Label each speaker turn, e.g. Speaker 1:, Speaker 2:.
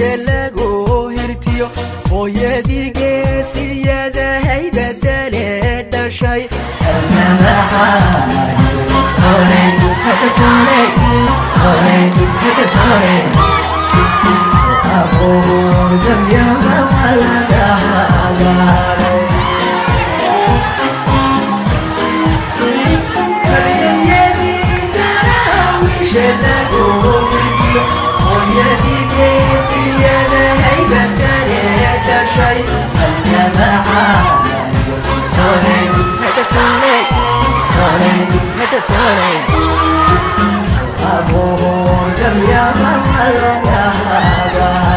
Speaker 1: Daraawiisha lagu hirtiyo, hooyadii geesiyadahay badale dhashay. Abuur gabyama laga hagaaray. Halyayadii daraawiisha lagu hirtiyo, hooyadii geesiyadahay badale dhashay. Abuur gabyama laga hagaaray.